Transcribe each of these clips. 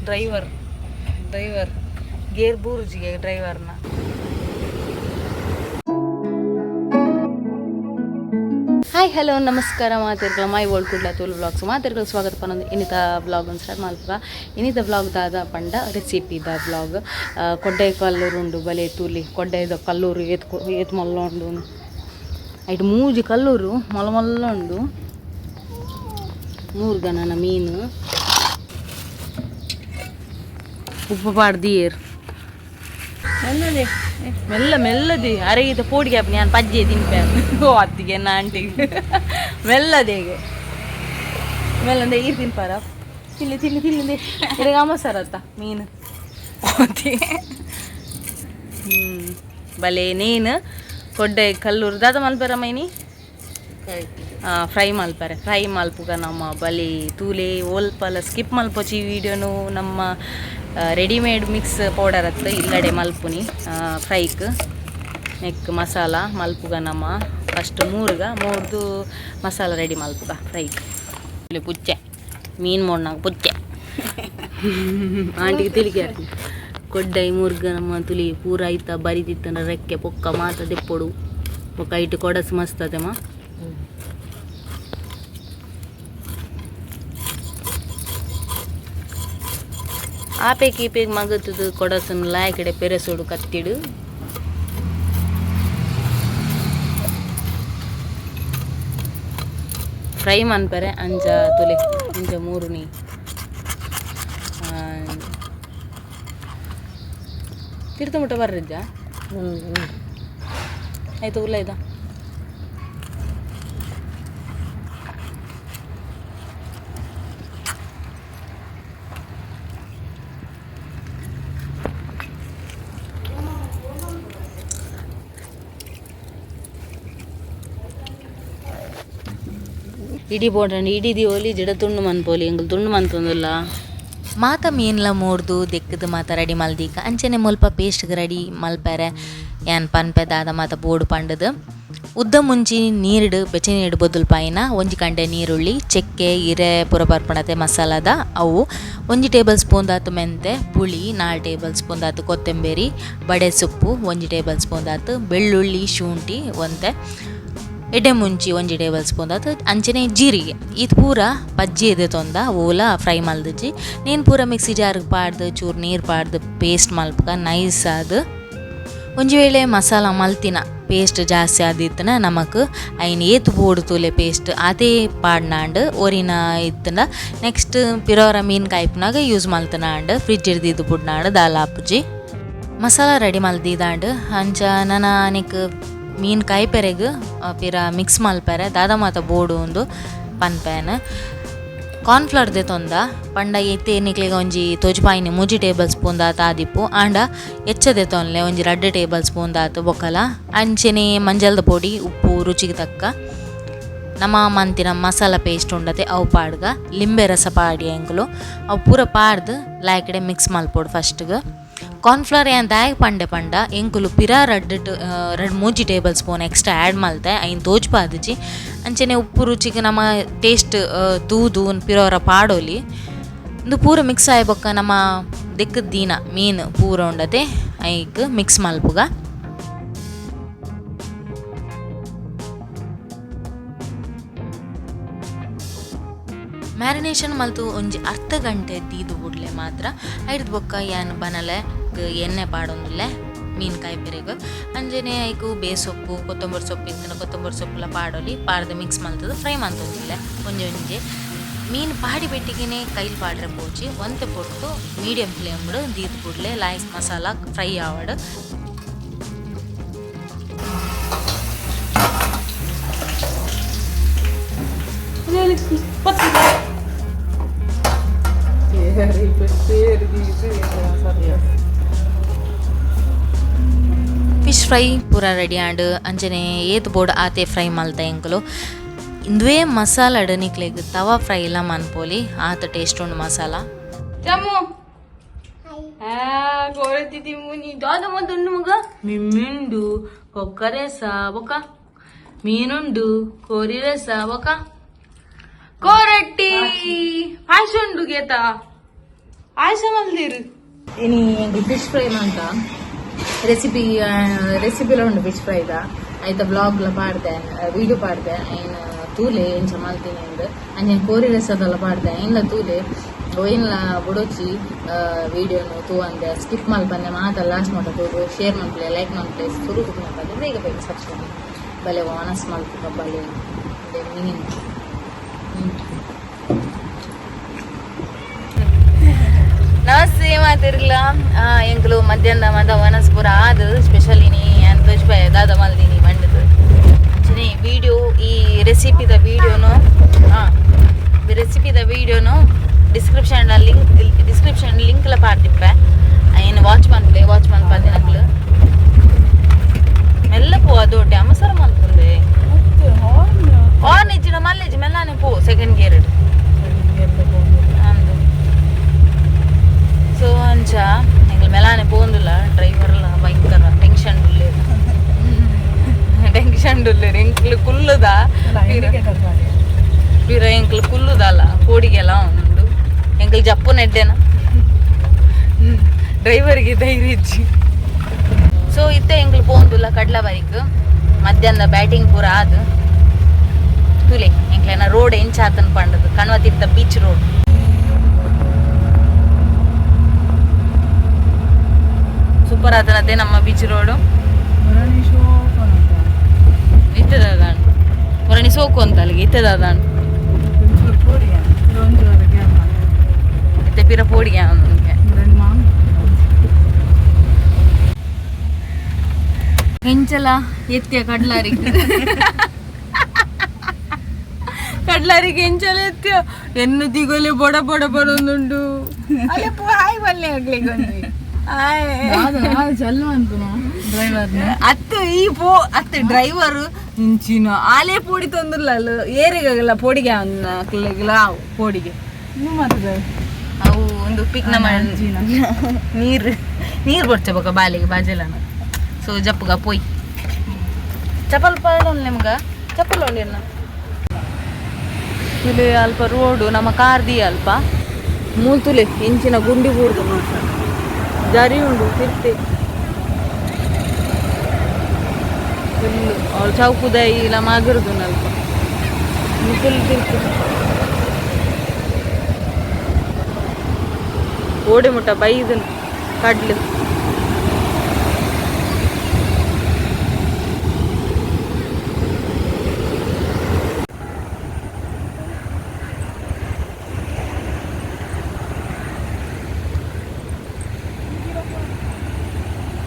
Driver driver gear ಬೂರುಜಿಗೆ ಡ್ರೈವರ್ನ. Hi, hello, ನಮಸ್ಕಾರ ಮಾತಿರ್ಗಳ. My world Kudla Tulu vlogs ಮಾತಿರ್ಗಳ ಸ್ವಾಗತ ಪನ್ನೊಂದು ಇನ್ನಿತ ವ್ಲಾಗ್ ಒಂದು ಸ್ಟಾರ್ಟ್ ಮಲ್ಪುಗ. ಇನ್ನಿತ ವ್ಲಾಗ್ ದಾದ ಪಂಡ ರೆಸಿಪಿ the vlog. ಕೊಡ್ಡೆ ಕಲ್ಲೂರು ಉಂಡು ಬಲೆ ತೂಲಿ. ಕೊಡ್ಡೆದ ಕಲ್ಲೂರು ಏತ್ ಏತ್ ಮಲ್ಲ ಉಂಡು. ಐಟ್ ಮೂಜಿ ಕಲ್ಲೂರು ಮಲ್ಲ ಮಲ್ಲ ಉಂಡು. ಮೂರು ಗಣನ ಮೀನು ಉಪ್ಪು ಪಾಡ್ದಿಯೇರ್. ಮೆಲ್ಲದೆ. ಮೆಲ್ಲ ಮೆಲ್ಲದಿ ಅರೆಗಿತ ಪೋಡಿಗೆ ಆಪುನಿ. ಯಾನ್ ಪಜ್ಜೆ ತಿನ್ಪೆ. ಓ ಅತ್ತಿಗೆ ಎನ್ನ ಆಂಟಿಗ್ ಮೆಲ್ಲದೇಗೆ ಮೆಲ್ಲಂದೆ. ಈರ್ ತಿನ್ಪಾರ? ತಿನ್ಲಿ ತಿನ್ಲಿ ತಿನ್ಲಿ. ಇರೆಗ್ ಅಮಸರ ಅತ್ತ ಮೀನು ಬಲೆ. ನೇನು ಕೊಡ್ಡೆ ಕಲ್ಲೂರು ದಾದ ಮಲ್ಪೆರ ಮೈನಿ? ಫ್ರೈ ಮಲ್ಪರೆ. ಫ್ರೈ ಮಲ್ಪುಗ ನಮ್ಮ ಬಲಿ ತೂಲೆ. ಓಲ್ಪಲ ಸ್ಕಿಪ್ ಮಲ್ಪೊಚಿ ವಿಡಿಯೋನು. ನಮ್ಮ ರೆಡಿಮೇಡ್ ಮಿಕ್ಸ್ ಪೌಡರ್ ಅತ್ತು ಇಲ್ಲಡೆ ಮಲ್ಪುನಿ ಫ್ರೈಕ್. ನೆಕ್ ಮಸಾಲ ಮಲ್ಪುಗ ನಮ್ಮ. ಫಸ್ಟ್ ಮೂರ್ಗ ಮೂರ್ದು ಮಸಾಲ ರೆಡಿ ಮಲ್ಪುಗ ಫ್ರೈಕ್. ಪುಚ್ಚೆ ಮೀನು ಮೋಡ್ನಾಗ ಪುಚ್ಚೆ ಆಂಟಿಗೆ ತಿಳಿಕೆ. ಕೊಡ್ಡೈ ಮುರ್ಗ ನಮ್ಮ ತುಲಿ ಪೂರ ಐತ ಬರಿದಿತ್ತನ ರೆಕ್ಕೆ ಪೊಕ್ಕ ಮಾತ ದೆಪ್ಪೊಡು. ಬೊಕ್ಕ ಐಟ್ ಕೊಡಸು ಮಸ್ತ್ ಅತೆಮ. ಆಪೆ ಕೀಪೆಗ್ ಮಗತದು ಕೊಡಸನ್ ಲಾಯ್ಕಡೆ ಪೆರೆಸೋಡು ಕತ್ತಿಡು. ಫ್ರೈ ಮನ್ಪರೆ ಅಂಚ ತುಲೆ ಅಂಚ ಮೂರುನಿ ತಿರ್ತ ಮುಟ್ಟ ಬರ್ರಿದ್ದ ಆಯ್ತು. ಉಲ್ಲ ಇದ ಇಡೀ ಬೋಡ್ರಂಡ ಇಡೀ ದಿವೋಲಿ ಜಿಡ ತುಂಡು ಮನ್ಪೋಲಿ. ಎಂಕುಲು ತುಂಡು ಮನ್ತೊಂದುಲ್ಲ. ಮಾತ ಮೀನ್ಲ ಮೂರ್ದು ದೆಕ್ಕದು ಮಾತ ರೆಡಿ ಮಲ್ದೀಕ. ಅಂಚನೆ ಮುಲ್ಪ ಪೇಸ್ಟ್ಗೆ ರೆಡಿ ಮಲ್ಪೆರೆ ಯಾನ್ ಪನ್ಪೆ ದಾದ ಮಾತ ಬೋಡು ಪಂಡದು. ಉದ್ದ ಮುಂಚಿ ನೀರ್ಡ್ ಬೆಚ್ಚ ನೀರ್ಡ್ ಬೊದುಲ್ಪಾಯಿನ ಒಂಜಿ ಕಂಡೆ ನೀರುಳ್ಳಿ, ಚಕ್ಕೆ, ಇರೆ ಪೂರ ಬರ್ಪಣತೆ ಮಸಾಲದ ಅವು, ಒಂಜಿ ಟೇಬಲ್ ಸ್ಪೂನ್ ದಾತು ಮೆಂತೆ, ಪುಳಿ 4 ಟೇಬಲ್ ಸ್ಪೂನ್ ದಾತು, ಕೊತ್ತಂಬರಿ ಬಡೆ ಸೊಪ್ಪು 1 ಟೇಬಲ್ ಸ್ಪೂನ್ ದಾತು, ಬೆಳ್ಳುಳ್ಳಿ ಶುಂಠಿ ಒಂತೆ, ಎಡ್ಡೆ ಮುಂಚಿ 1 ಟೇಬಲ್ ಸ್ಪೂನ್ ದಾತು, ಅಂಚನೆ ಜೀರಿಗೆ. ಇದು ಪೂರ ಪಜ್ಜಿ ಎದೆ ತೊಂದ ಓಲ ಫ್ರೈ ಮಲ್ದಿಜಿ. ನೀನು ಪೂರ ಮಿಕ್ಸಿ ಜಾರಿಗೆ ಪಾಡ್ದು ಚೂರು ನೀರು ಪಾಡ್ದು ಪೇಸ್ಟ್ ಮಲ್ಪಕ ನೈಸ್ ಆದ್. ಒಂಜಿ ವೇಳೆ ಮಸಾಲ ಮಲ್ತಿನ ಪೇಸ್ಟ್ ಜಾಸ್ತಿ ಆದಿತ್ತನ ನಮಕ್ ಐನ್ ಏತ್ ಬೋಡು ತೂಲೆ ಪೇಸ್ಟ್ ಅದೇ ಪಾಡ್ನಾಂಡ್. ಒರಿನ ಇತ್ತಂಡ ನೆಕ್ಸ್ಟ್ ಪಿರೋರ ಮೀನು ಕಾಯ್ಪುನಾಗ ಯೂಸ್ ಮಲ್ತನಾಂಡ್. ಫ್ರಿಜ್ ಹಿಡ್ದಿದ್ದು ಬುಡ್ನಾಂಡ್ ದಾಲ ಆಪುಜಿ. ಮಸಾಲ ರೆಡಿ ಮಲ್ದಿದಾಂಡ್. ಅಂಚ ನನ ಅನೆಕ್ ಮೀನು ಕಾಯ್ಪೆರೆಗ್ ಪಿರ ಮಿಕ್ಸ್ ಮಲ್ಪೆರೆ ದಾದ ಮಾತ ಬೋಡು ಉಂದು ಪನ್ಪೇನ್. ಕಾರ್ನ್ಫ್ಲವರ್ ದೆತೊಂದ ಪಂಡ ಇತ್ತೆ ನಿಕ್ಲೆಗ್ ಒಂಜಿ ತೋಜಿಪಾಯಿನಿ 3 ಟೇಬಲ್ ಸ್ಪೂನ್ ದಾತ ಆದಿಪ್ಪು. ಆಂಡ ಎಚ್ಚ ದೆತೊನ್ಲೆ, ಒಂಜಿ 2 ಟೇಬಲ್ ಸ್ಪೂನ್ ದಾತ್ ಬೊಕ್ಕಲ. ಅಂಚೆನೆ ಮಂಜಲ್ದ ಪೊಡಿ, ಉಪ್ಪು ರುಚಿಗೆ ತಕ್ಕ, ನಮ ಮಂತಿನ ಮಸಾಲ ಪೇಸ್ಟ್ ಉಂಡತೆ ಅವು ಪಾಡ್ಗ. ಲಿಂಬೆ ರಸ ಪಾಡಿ ಎಂಕುಲು. ಅವು ಪೂರ ಪಾಡ್ದು ಲಾಯ್ಕಡೆ ಮಿಕ್ಸ್ ಮಲ್ಪೊಡು ಫಸ್ಟ್ಗೆ. ಕಾರ್ನ್ಫ್ಲವರ್ ಯಾನ್ ದಾಯೆ ಪಂಡೆ ಪಂಡ ಎಂಕುಲು ಪಿರ ರಡ್ಡ್ ರಡ್ಡ್ ಮೂಜಿ ಟೇಬಲ್ ಸ್ಪೂನ್ ಎಕ್ಸ್ಟ್ರಾ ಆ್ಯಡ್ ಮಲ್ತೆ, ಐನ್ ತೋಜ್ಪಾದಿಜಿ. ಅಂಚೆನೆ ಉಪ್ಪು ರುಚಿಗೆ ನಮ ಟೇಸ್ಟ್ ತೂದು ಪಿರೋರ ಪಾಡೊಲಿ. ಇಂದು ಪೂರ ಮಿಕ್ಸ್ ಆಯಿ ಬೊಕ್ಕ ನಮ ದೆಕ್ಕದ್ ದೀನ ಮೀನು ಪೂರ ಉಂಡತೆ ಐಕ್ ಮಿಕ್ಸ್ ಮಲ್ಪುಗ. ಮ್ಯಾರಿನೇಷನ್ ಮಲ್ತು ಒಂಜಿ ಅರ್ಧ ಗಂಟೆ ದೀದು ಬುಡ್ಲೆ ಮಾತ್ರ. ಐಡ್ದ್ ಬೊಕ್ಕ ಯಾನ್ ಬನಲೆ ಎಣ್ಣೆ ಪಾಡೊಂದುಲ್ಲೆ ಮೀನು ಕಾಯ್ಪೆರೆಗ್. ಅಂಚನೆ ಐಕು ಬೇಸೊಪ್ಪು ಕೊತ್ತಂಬರಿ ಸೊಪ್ಪು ಇತ್ತಂಡ ಕೊತ್ತಂಬರಿ ಸೊಪ್ಪುಲ ಪಾಡೊಲಿ. ಪಾಡ್ದ್ ಮಿಕ್ಸ್ ಮಲ್ತುದು ಫ್ರೈ ಮಲ್ತೊಂದುಲ್ಲೆ ಒಂಜಿ ಒಂಜಿ. ಮೀನು ಪಾಡಿ ಬೆಟ್ಟಿಗೆನೆ ಕೈಲ್ ಪಾಡ್ರೆ ಪೋಚಿ. ಒಂತೆ ಪೊರ್ತು ಮೀಡಿಯಂ ಫ್ಲೇಮ್ಡ್ ದೀದ್ ಬುಡ್ಲೆ, ಲಾಯ್ಕ್ ಮಸಾಲ ಫ್ರೈ ಆವಡ್. ಫಿಶ್ ಫ್ರೈ ಪೂರ ರೆಡಿ ಆಂಡ್. ಅಂಚನೆ ಏತ್ ಬೋಡು ಆತೆ ಫ್ರೈ ಮಲ್ತ ಎಂಕುಲು. ಇಂದುವೇ ಮಸಾಲಡ್ ನಿಕ್ಲೆಗ್ ತವಾ ಫ್ರೈ ಎಲ್ಲ ಮನ್ಪೊಲಿ, ಆತ ಟೇಸ್ಟ್ ಉಂಡು ಮಸಾಲ. ಚಮ್ಮು ಕೋರತಿದಿ ಮುನಿ ದಾದ ಮಂದುಂಡು ಮಗ. ಮಿಮ್ಮಿಂಡು ಕೊಕ್ಕರೆಸ ಬೊಕ ಮೀನುಂಡು ಕೋರಿ ರಸ ಬೊಕ. ಕೋರಟ್ಟಿ ಪಾಯಸ ಉಂಡು ಗೇತಾ ಪಾಯಸ ಮಲ್ದಿರು. ಇನಿ ಎಂಕುಲು ಫಿಶ್ ಫ್ರೈ ಮಂತ. ರೆಸಿಪಿ ರೆಸಿಪಿಲ ಉಂಡು ಫಿಶ್ ಫ್ರೈದ. ಐತ ಬ್ಲಾಗ್ಲ ಪಾಡ್ದೆ, ವೀಡಿಯೋ ಪಾಡ್ದೆ. ಐನ್ ತೂಲೆ ಎಂಚ ಮಲ್ತಿನಿ ಅಂದ್. ಅಂಚನೆ ಕೋರಿ ರಸದಲ್ಲ ಪಾಡ್ದೆ, ಐನ್ಲ ತೂಲೆ. ಒಯಿನ್ಲ ಬುಡೊಚಿ ವೀಡಿಯೋನು ತೂವಂದೆ ಸ್ಕಿಪ್ ಮಲ್ಪಂದೆ ಮಾತ ಲಾಸ್ಟ್ ಮಟ್ಟ ತೂದು ಶೇರ್ ಮಲ್ಪಲೆ, ಲೈಕ್ ಮಲ್ಪಲೆ. ಸುರುಕು ಮಲ್ಪಂದೆ ಬೇಗ ಬೇಗ ಸಬ್ಸ್ಕ್ರೈಬ್. ಬಲೆ ಓನಸ್ ಮಲ್ಪುಗ, ಬಲೆ ಮೀನು. ನಮಸ್ತೆ ಮಾತಿರ್ಲ. ಎಂಕುಲು ಮಧ್ಯಾಹ್ನ ಮದ ವನಸ್ ಪೂರ ಆದ್ ಸ್ಪೆಷಲ್ ಇನಿ ಯಾನ್ ತೋಜ್ಪಾಯ ದಾದ ಮಲ್ದಿನಿ ಬಂಡದು. ಅಂಚನೆ ವಿಡಿಯೋ, ಈ ರೆಸಿಪಿದ ವಿಡಿಯೋನು ರೆಸಿಪಿದ ವಿಡಿಯೋನು ಡಿಸ್ಕ್ರಿಪ್ಷನ್ ಲಿಂಕ್, ಡಿಸ್ಕ್ರಿಪ್ಷನ್ ಲಿಂಕ್ಲ ಪಾಡ್ದಿಪ್ಪೆ. ಐನ್ ವಾಚ್ ಮನ್ಪುಲೆ. ವಾಚ್ ಮನ್ಪಾದಿನಕ್ಲು ಮೆಲ್ಲ ಪೋ. ಅದೋಟೆ ಅಮಸರ ಮಲ್ಪುಂದೆ. ಹಾರ್ನ್ ಇಜ್ಜಿನ ಮಲ್ಲೆಜ್ಜಿ, ಮೆಲ್ಲಾನೆ ಪೋ, ಸೆಕೆಂಡ್ ಗೇರ್ ಅಂದು. ಸೊ ಅಂಚ ಎಂಗ್ಲ ಮೆಲಾನೆ ಪೋಂದುಲ್ಲ. ಡ್ರೈವರ್ಲ ಭಯಂಕರ ಟೆನ್ಷನ್ ಉಲ್ಲೇರ್, ಟೆನ್ಷನ್ ಉಲ್ಲೇರ್. ಎಂಕ್ಲು ಕುಲ್ಲುದ ಪಿರ, ಎಂಕ್ಲು ಕುಲ್ಲುದಲ್ಲ, ಕೋಡಿಗೆಲ್ಲ ಉಂಡು. ಎಂಕ್ಲು ಜಪ್ಪು ನೆಡ್ಡೆನ, ಡ್ರೈವರ್ಗೆ ಧೈರ್ಯ ಇಜ್ಜಿ. ಸೊ ಇತ್ತೆ ಎಂಕ್ಲು ಪೋಂದುಲ್ಲ ಕಡ್ಲ ಬರಿಕ್. ಮಧ್ಯಾಹ್ನ ಬ್ಯಾಟಿಂಗ್ ಪೂರ ಆದ್. ತುಲೆ ಎಂಕ್ಲೆನ ರೋಡ್ ಎಂಚಾತನ್ ಪಂಡದು. ಕಣ್ವತೀರ್ಥ ಬೀಚ್ ರೋಡ್ ಸೂಪರ್ ಆತನತೆ ನಮ್ಮ ಬೀಚ್ ರೋಡು. ಇತ್ತದ ಹೊರಣಿ ಸೋಕು ಅಂತ ಅಲ್ಲಿಗೆ ಇತ್ತದ ಅದಾನ್. ಇತ್ತೆ ಪಿರ ಪೋಡಿಗೆ ಅವನಿಗೆ ಎಂಚಲ ಎತ್ತಿಯ ಕಡ್ಲಾರಿಗೆ, ಕಡ್ಲಾರಿಗೆ ಎಂಚಲ ಎತ್ತಿಯ. ಎನ್ನು ದಿಗೊಲೆ ಬೊಡ ಬೊಡ ಬಡೊಂದುಂಡು. ಅತ್ತು ಈ ಪೋ ಅತ್ತು ಡ್ರೈವರ್ ಇಂಚಿನ ಆಲೆ ಪೋಡಿ ತೊಂದಿಲ್ಲ. ಏರಿಗಲ್ಲ ಪೋಡಿಗೆ ಅವನ ಪೋಡಿಗೆ. ಅವು ಒಂದು ಪಿಕ್ನ ನೀರು ನೀರು ಕೊಡ್ಚೆ ಬೊಕ ಬಾಲಿಗೆ ಬಾಜೆಲನ. ಸೊ ಜಪ್ಪುಗ ಪೋಯ್ ಚಪ್ಪಲ್ ಪಾಡೋಣ ನಿಮ್ಗ. ಚಪ್ಪಲ್ ಉಂಡಿನ ಇಲ್ಲಿ ಅಲ್ಪ ರೋಡು. ನಮ್ಮ ಕಾರ್ the ಅಲ್ಪ ಮೂಲ್ತುಲೆ ಇಂಚಿನ ಗುಂಡಿ ಬೂರ್ದು ಜರಿ ಉಂಡು ತಿರ್ತೆ ಫುಲ್ಲು. ಅವಳು ಚೌಕುದ ಇಲ್ಲ ಮಾಗುರುದು ಅಲ್ಪ ಫುಲ್ ತಿರ್ತು. ಓಡೆ ಮುಟ್ಟ ಬೈದನ್ ಕಡ್ಲು.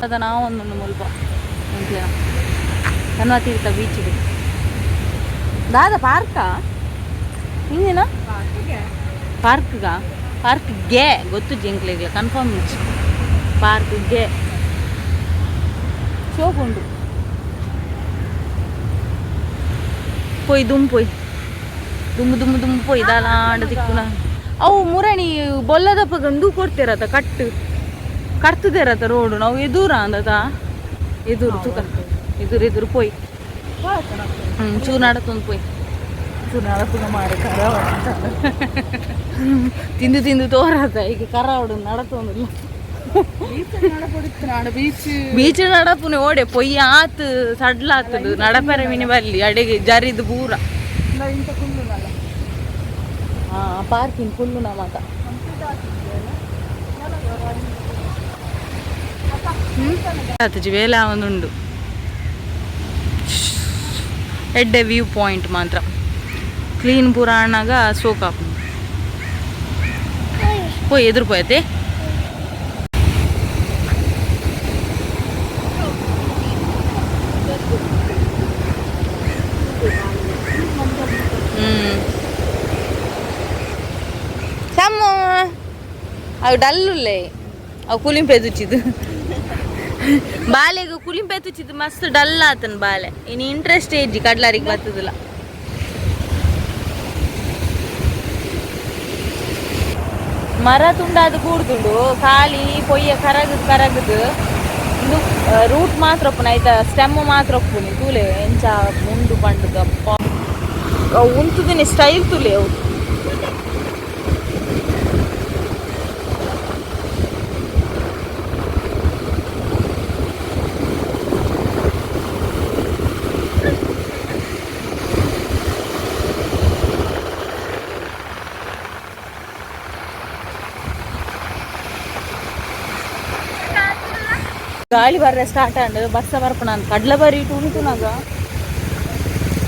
ಅದ ನಾವೊಂದೊಂದು ಮುಲ್ಪ ಕನ್ವತೀರ್ಥ ಬೀಚ್ಗೆ. ದಾದ ಪಾರ್ಕಾ ಹಿಂದಿನ ಪಾರ್ಕ್ಗ ಪಾರ್ಕ್ಗೆ ಗೊತ್ತು ಜಿಂಕ್ಲೆಗ್ಲ ಕನ್ಫರ್ಮ್ ಇಜ್ಜಿ. ಪಾರ್ಕ್ಗೆ ಶೋಕ್ ಉಂಡು. ಪೋಯ್ ದುಮ್ ಪೋಯ್ ದುಮ್ಮು ದುಮ್ಮು ದುಮ್ಮು ಪೋಯ್ ದಾಲಾಂಡ ತಿಕ್ಕುನ. ಅವು ಮುರಣಿ ಬೊಲ್ಲದಪ್ಪಗ ಅಂದು ಕೊಡ್ತಿರತ್ತ ಕಟ್ಟು ಕಟ್ತದೇರತ್ತ ರೋಡು. ನಾವು ಎದುರ ಅಂದತ ಎದುರು ತುಕ ಎದುರು ಎದುರು ಪೋಯ್. ಚೂರು ನಡತೊಂದು ಪೋಯ್. ತಿಂದು ತಿಂದು ತೋರತ ಈಗ ಕರ ಹೊಡು ನಡತೊಂದಿಲ್ಲ. ಬೀಚ್ ನಡಪುನೆ ಓಡೆ ಪೊಯ್ಯ ಆತ್ ಸಡ್ಲಾತದು ನಡಪೆರೆ ಮಿನಿ ಬಲ್ಲಿ ಅಡೆಗೆ ಜರಿದು ಪೂರ. ಹಾ, ಪಾರ್ಕಿಂಗ್ ಫುಲ್ಲು ಮಾತ. ಆತುಜಿ ವೇಲ ಒಂದುಂಡು ಎಡ್ಡೆ ವ್ಯೂ ಪಾಯಿಂಟ್ ಮಾತ್ರ. ಕ್ಲೀನ್ ಪೂರ ಆಣಾಗ ಸೋಕ್ ಆಪುಂಡು. ಪೋಯ್ ಎದುರು ಪೋಯತೆ. ಸಮ್ಮ ಅವು ಡಲ್ಲುಲ್ಲೆ. ಅವು ಕುಲಿಂಪೆ ತುಚ್ಚಿದ್ದು ಬಾಲೆಗ್ ಕುಲಿಂಪೆ ತುಚ್ಚಿದ್ದು ಮಸ್ತ್ ಡಲ್ ಆತನ್ ಬಾಲೆ. ಇನ್ನು ಇಂಟ್ರೆಸ್ಟ್ ಏಜಿ ಕಡ್ಲಾರಿಗೆ ಬರ್ತದಿಲ್ಲ. ಮರ ತುಂಡಾದ ಕೂಡ್ದುಂಡು ಖಾಲಿ ಪೊಯ್ಯ ಕರಗದು ಕರಗದು. ಇಂದು ರೂಟ್ ಮಾತ್ರ ಒಪ್ಪುನ ಐತ, ಸ್ಟೆಮ್ ಮಾತ್ರ ಒಪ್ಪುನಿ. ತೂಲೆ ಎಂಚ ಮುಂಡು ಪಂಡುದು ಅಪ್ಪ. ಅವು ಉಂತುದಿನಿ ಸ್ಟೈಲ್ ತುಲೆ ಅವು. ಗಾಳಿ ಬರ್ರೆ ಸ್ಟಾರ್ಟ್ ಆಂಡ್ ಬರ್ಸ ಬರ್ಪುನ ಕಡ್ಲ ಬರೀಟು ಉಂಟುನಾಗ,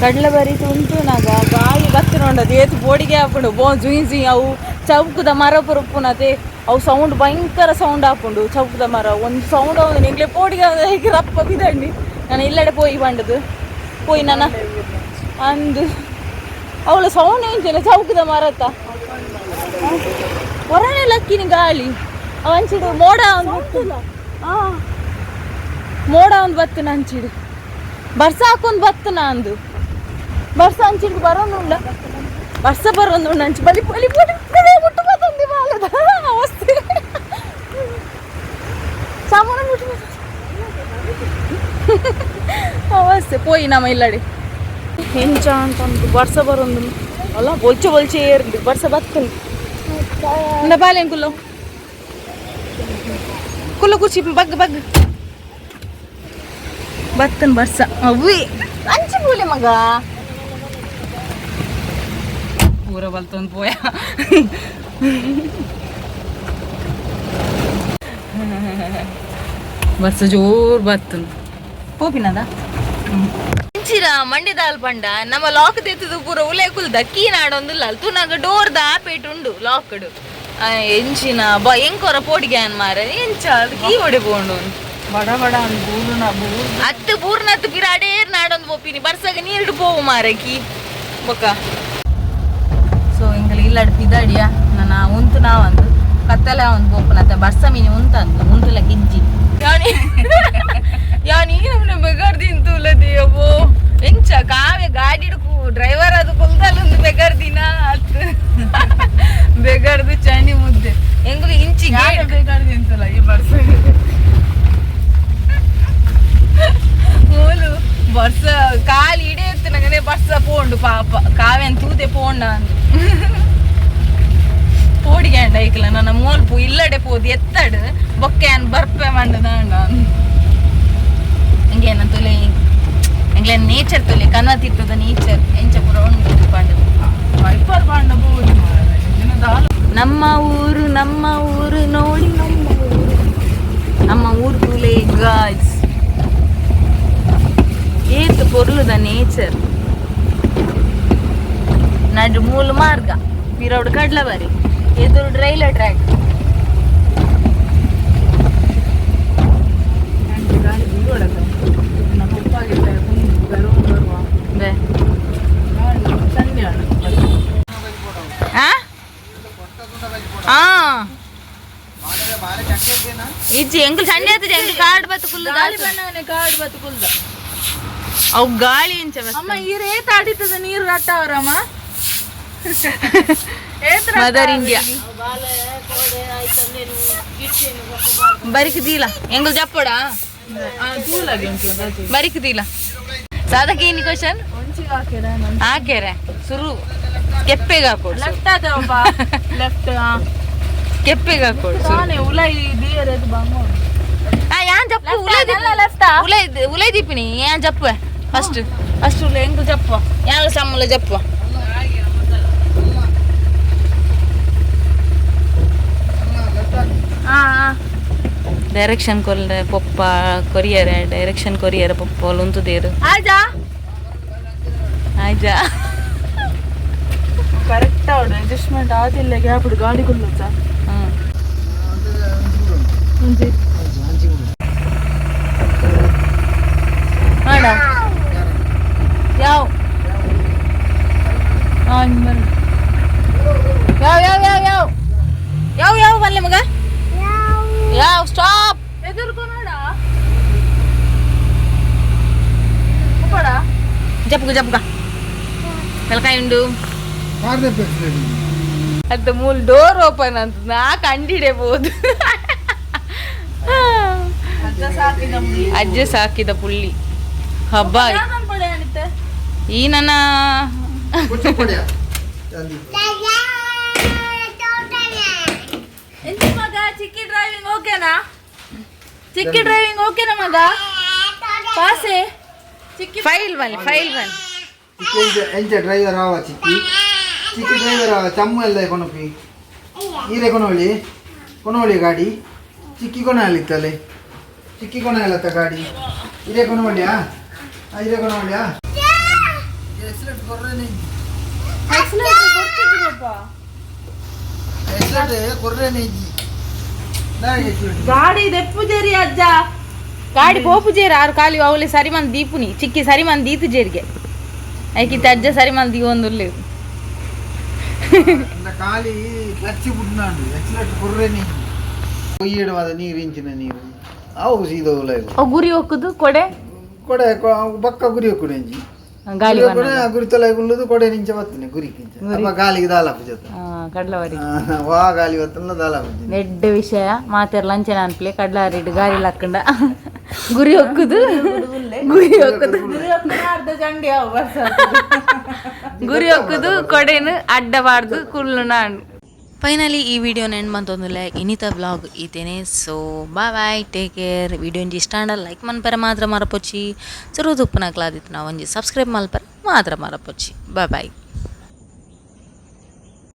ಕಡ್ಲ ಬರೀಟು ಉಂಟುನಾಗ ಗಾಳಿ ಬತ್ತಿನೊಂಡದು ಏತು ಬೋಡಿಗೆ ಆಪುಂಡು. ಬೋ ಜುಯ್ ಜುಯ್. ಅವು ಚೌಕದ ಮರ ಪುರಪ್ಪುನತೆ ಅವು ಸೌಂಡ್, ಭಯಂಕರ ಸೌಂಡ್ ಆಪುಂಡು. ಚೌಕದ ಮರ ಒಂದು ಸೌಂಡ್ ಅವು ನಿಂಗ್ಲೆ ಪೋಡಿಗೆ ಹೇಗೆ ರಪ್ಪ ಬಿದಂಡಿ. ನಾನು ಇಲ್ಲಡೆ ಪೋಯಿ ಬಂಡದು ಪೋಯಿ ನನ್ನ ಅಂದು ಅವಳ ಸೌಂಡ್ ಎಂಚಿನ ಚೌಕದ ಮರತ್ತ ಹೊರನೆ ಲಕ್ಕಿನಿ ಗಾಳಿ ಅವಂಚಿಡು ಮೋಡ ಒಂದು ಮೋಡ ಒಂದು ಬತ್ತನ ಅಂಚಿಡು ಬರ್ಸ ಹಾಕೊಂದು ಬತ್ತನ ಅಂದು ಬರ್ಸ ಅಂಚಿಡು ಬರೋನುಂಡ, ಬರ್ಸ ಬರೋನುಂಡ ಅಂಚು ಬಲಿ ಬಲಿ ಬಲಿ ಮುಟ್ಟು ಬತ್ತಂದಿ ಬಾಲದ ಅವಸ್ಥೆ ಸಾಮಾನು ಮುಟ್ಟು ಅವಸ್ಥೆ. ಪೋಯಿ ನಮ್ಮ ಇಲ್ಲಡೆ ಎಂಚ ಅಂತಂದು ಬರ್ಸ ಬರೋದು ಅಲ್ಲ, ಬೊಲ್ಚೆ ಬೊಲ್ಚೆ ಏರ್ಲಿ ಬರ್ಸ ಬತ್ತಂದು. ಬಾಲೇನ್ ಕುಲ್ಲ ಕುಲ್ಲ ಕುಚಿ ಬಗ್ ಬಗ್ ಬತ್ತನ್ ಬರ್ಸ ಅವ್ವಿ ಅಂಚಿ ಪೂಲೆ ಮಗ ಪೂರ ಬಲ್ತೊಂದು ಪೋಯ. ಬರ್ಸ ಜೋರ್ ಬತ್ತನ್ ಪೋಪಿನದ ಇಂಚಿನ ಮಂಡಿದಾಲ್ ಪಂಡ ನಮ್ಮ ಲಾಕ್ ತೆತ್ತದು ಪೂರ ಉಲೆ ಕುಲ್ದ ಕೀ ನಾಡೊಂದುಲ್ಲ ತೂನಾಗ ಡೋರ್ ದ ಆಪೇಟ್ ಉಂಡು ಲಾಕ್ಡ್. ಎಂಚಿನ ಬ ಎಂಕೊರ ಪೋಡಿಗೆ ಅನ್ ಮಾರ ಎಂಚ ಅದು ಕೀ ಒಡೆ ಪೋಂಡು. ಬಡ ಬಡ ಬೂರುನ ಬೂರು. ಅತ್ತು ಬೂರ್ನತ್ತು ಪಿರಾಡೇರ್ ನಾಡೊಂದು ಪೋಪಿನಿ, ಬರ್ಸಗ ನೀರುಡು ಪೋವು ಮಾರೆ ಕೀ ಬೊಕ. ಸೊ ಎಂಗಲ ಇಲ್ಲಡ್ ಪಿದಾಡಿಯ ನನ್ನ ಉಂತು ನಾವಂದು ಕತ್ತಲೆ ಒಂದು ಪೋಪುನತ್ತೆ. ಬರ್ಸ ಮೀನಿ ಉಂತಂದು ಉಂತುಲ ಗಿಜ್ಜಿ ಯಾನಿ ಯಾನಿ ನಮ್ನೆ ಬೆಗರ್ ತಿಂತುಲದಿ ಅಬ್ಬೋ. ಎಂಚ ಕಾವೆ ಗಾಡಿಡು ಡ್ರೈವರ್ ಅದು ಕುಲ್ದಲ್ಲೊಂದು ಬೆಗರ್ ದಿನ ಅತ್ತು ಬೆಗರ್ದು ಚಂಡಿ ಮುದ್ದೆ ಎಂಗುಲು ಇಂಚಿ ಗೇಟ್ ಬೇಕಾದ್ರೆ ತಿಂತಲ್ಲ ಈ ಬರ್ಸ. ಮೂಲು ಬರ್ಸ ಕಾಲು ಇಡೇ ಎತ್ತನಗನೆ ಬರ್ಸ ಪೋಂಡು ಪಾಪ ಕಾವೆನ್ ತೂದೆ ಪೋಂಡ ಅಂದು ಪೋಡಿಗೆ ಅಂಡ ಐಕ್ಲ ನನ್ನ ಮೋಲ್ಪು ಇಲ್ಲಡೆ ಪೋದು ಎತ್ತಡು ಬೊಕ್ಕೆ ಅನ್ ಬರ್ಪೆ ಮಂಡದಾಂಡ. ಹಂಗೇನ ತುಲೆ ಎಂಗ್ಲೆ ನೇಚರ್ ತುಲೆ ಕನತಿತ್ತದ ನೇಚರ್ ಎಂಚ ಪೂರ ಉಂಡು ಪಂಡದು. ವೈಪರ್ ಬಾಂಡ ಬೂರು ದಾಲು. ನಮ್ಮ ಊರು, ನಮ್ಮ ಊರು ನೋಡಿ, ನಮ್ಮ ಊರು, ನಮ್ಮ ಊರು ತುಲೆ ಗಾಯ್ಸ್. ಏತ್ ಪೊರ್ಲುದ ನೇಚರ್. ನಡು ಮೂಲು ಮಾರ್ಗ ಪಿರೌಡ್ ಕಡ್ಲ ಬರಿ ಎದುರು ರೈಲ್ವೆ ಟ್ರ್ಯಾಕ್. ಗಾಡಿ ಬೀಳೊಳಗ ನಮ್ಮ ಉಪ್ಪಾಗಿದ್ದ ಬರುವ ಬರುವ. ಬೇ. ಚಂಡಿ. ಆ ಆ ಇಜ್ಜಿ ಎಂಕುಲು ಚಂಡಿ ಆತದೆ ಎಂಕುಲು ಕಾಡ್ ಬತ್ತು ಕುಲ್ಲು. ಗಾಳಿ ಬಣ್ಣವನೆ ಕಾಡು ಬತ್ತು ಕುಲ್ದ. ಅವು ಗಾಳಿ ಎಂಚ ಬರ್ತದೆ? ಅಮ್ಮ, ಈ ರೇತ್ ಆಡಿತದ ನೀರು ರಟ್ಟವರಮ್ಮ. ಮದರ್ ಇಂಡಿಯಾ ಬರಿಕ್ ದೀಲ ಎಂಗುಲ್ ಜಪ್ಪಡ ಬರಿಕ್ ದೀಲ ಸಾದಕ್ಕೆ ಏನಿ ಕ್ವಶನ್ ಹಾಕ್ಯಾರೆ ಸುರು ಕೆಪ್ಪೆಗೆ ಹಾಕೋಡು. Left ಆದವಪ್ಪ, left. ಕೆಪ್ಪೆಗೆ ಹಾಕೋಡು ಸುರು. ತಾನೇ ಉಲೈ ದಿಯರೇದು ಬಂಗೋ. ಆ ಯಾನ್ ಜಪ್ಪು ಉಲೈ ಲೆಫ್ಟ್. ಉಲೈ ಉಲೈ ದೀಪಿನಿ ಯಾನ್ ಜಪ್ಪು ಫಸ್ಟ್ ಫಸ್ಟ್ ಉಲೆ ಎಂಗು ಜಪ್ಪು ಯಾನ್ ಸಮ್ಮಲ ಜಪ್ಪು. ಡೈರೆಕ್ಷನ್ ಕೊಲ್ರೆ ಪೊಪ್ಪ ಕೊರಿಯರೆ, ಡೈರೆಕ್ಷನ್ ಕೊರಿಯರೆ ಪೊಪ್ಪ ಉಂತುದೇರು. ಆಜಾ. ಆಯ್ಜಾ. ಕರೆಕ್ಟ್ ಅವಡು ಅಡ್ಜಸ್ಟ್ಮೆಂಟ್ ಆದಿಲ್ಲ ಗ್ಯಾಪ್ ಗಾಡಿ ಕುಲ್ಲುತ್ತ. ಹ್ಮ್. ಮಾಡ ಯಾವ ಯಾವ ಯಾವ ಯಾವ ಯಾವ ಯಾವ ಯಾವ ಬಲ್ಲೆ ಮಗ ಯಾವ ಸ್ಟಾಪ್. ಎದುರ್ಕೊನೋಡ ಉಪ್ಪಡ. ಜಪ್ಗ ಜಪ್ಗ ಮೆಲ್ಕಾಯಿ ಉಂಡು ಅದು ಮೂಲ ಡೋರ್ ಓಪನ್ ಅಂತ ನಾ ಕಂಡಿಡಬಹುದು. ಅಜ್ಜ ಸಾಕಿದ ಪುಳ್ಳಿ ಹಬ್ಬ. ಈ ನನ್ನ ಕೊಚ್ಚ ಎಂತ ಮಗ, ಚಿಕ್ಕಿ ಡ್ರೈವಿಂಗ್ ಓಕೆನಾ? ಚಿಕ್ಕಿ ಡ್ರೈವಿಂಗ್ ಓಕೆನಾ ಮಗ? ಪಾಸೆ ಚಿಕ್ಕಿ. ಫೈಲ್ ಬನ್ನಿ, ಫೈಲ್ ಬನ್ನಿ. ಎಂಚ ಡ್ರೈವರ್ ಆವ ಚಿಕ್ಕಿ? ಚಿಕ್ಕಿ ಡ್ರೈವರ್ ಆವ? ಚಮ್ಮು ಎಲ್ಲ ಕೊನಪಿ ಈರೆ ಕೊನೋಳಿ ಕೊನೋಳಿ ಗಾಡಿ ಚಿಕ್ಕಿ ಕೊನಾಲಿತ್ತಲೆ. ಚಿಕ್ಕಿ ಕೊನಾಲತ್ತ ಗಾಡಿ ಇದೇ ಕೊನೋಳಿಯಾ? ಇದೇ ಕೊನೋಳಿಯಾ? ಎಕ್ಸಲೆಂಟ್ ಕೊರ್ರೆ. ಎಕ್ಸಲೆಂಟ್ ಕೊರ್ರೆ ಇಜ್ಜಿ. ಗಾಡಿ ದೆಪ್ಪು ಜೇರಿ ಅಜ್ಜ. ಗಾಡಿ ಪೋಪು ಜೇರು ಆರು ಖಾಲಿ ಅವಳೆ ಸರಿ ಮಂದಿ ದೀಪುನಿ. ಚಿಕ್ಕಿ ಸರಿ ಮಂದಿ ದೀತು ಜೇರಿಗೆ ಐಕಿತ್ತ ಅಜ್ಜ ಸರಿ ಮಂದಿ ದೀವೊಂದುಲ್ಲೆ. ಅಂದ ಖಾಲಿ ಕ್ಲಚ್ ಬುಡ್ನಾಂಡು ಎಕ್ಸಲೆಂಟ್ ಕೊರ್ರೆ. ನೀರು ನೀರು, ಇಂಚಿನ ನೀರು ಅವು ಸೀದವುಲ ಇವು. ಅವು ಗುರಿ ಹೋಗುದು ಕೊಡೆ. ಕೊಡೆ ಬಕ್ಕ ಗುರಿ ಹೊಕ್ಕುಡು ಇಂಜಿ. ಗಾಳಿ. ಕೊಡೆ ಗುರಿ ತೊಲೆ ಗುಲ್ಲುದು ಕೊಡೆ ನಿಂಚ ಬತ್ತನೆ ಗುರಿ ಕಿಂಚ ಅಪ್ಪ ಗಾಲಿಗೆ ದಾಲ ಪೂಜತ. ಕಡ್ಲವರಿ. ವಾ ಗಾಲಿ ಬತ್ತಲ್ಲ ದಾಲ ಪೂಜೆ. ನೆಡ್ಡ ವಿಷಯ ಮಾತೆರ್ಲ ಅಂಚೆನ ಅನ್ಪ್ಲೆ. ಕಡ್ಲಾರಿಡ್ ಗಾಳಿ ಲಕ್ಕಂಡ ಗುರಿ ಹೊಕ್ಕುದು, ಗುರಿ ಹೊಕ್ಕುದು. ಅರ್ಧ ಚಂಡಿ ಅವು ಬರ್ಸ. ಗುರಿ ಹೊಕ್ಕುದು, ಕೊಡೆನು ಅಡ್ಡಬಾರ್ದು ಕುಲ್ಲು ನಾನು. ಫೈನಲಿ ಈ ವಿಡಿಯೋ ಎಂಡ್ ಮಂತೊಂದುಲ್ಲೆ. ಇನಿತ ವ್ಲಾಗ್ ಈತೇನೆ. So bye bye, take care. Video ಒಂಜಿ ಇಷ್ಟ ಆಂಡ ಲೈಕ್ ಮನ್ಪರೆ ಮಾತ್ರ ಮರಪೊಚ್ಚಿ. ಸುರು ತುಪ್ಪುನಕ್ಲಾದಿತ್ತು ನಾವು ಒಂಜಿ ಸಬ್ಸ್ಕ್ರೈಬ್ ಮಲ್ಪರೆ ಮಾತ್ರ ಮರಪೊಚ್ಚಿ. Boy boy.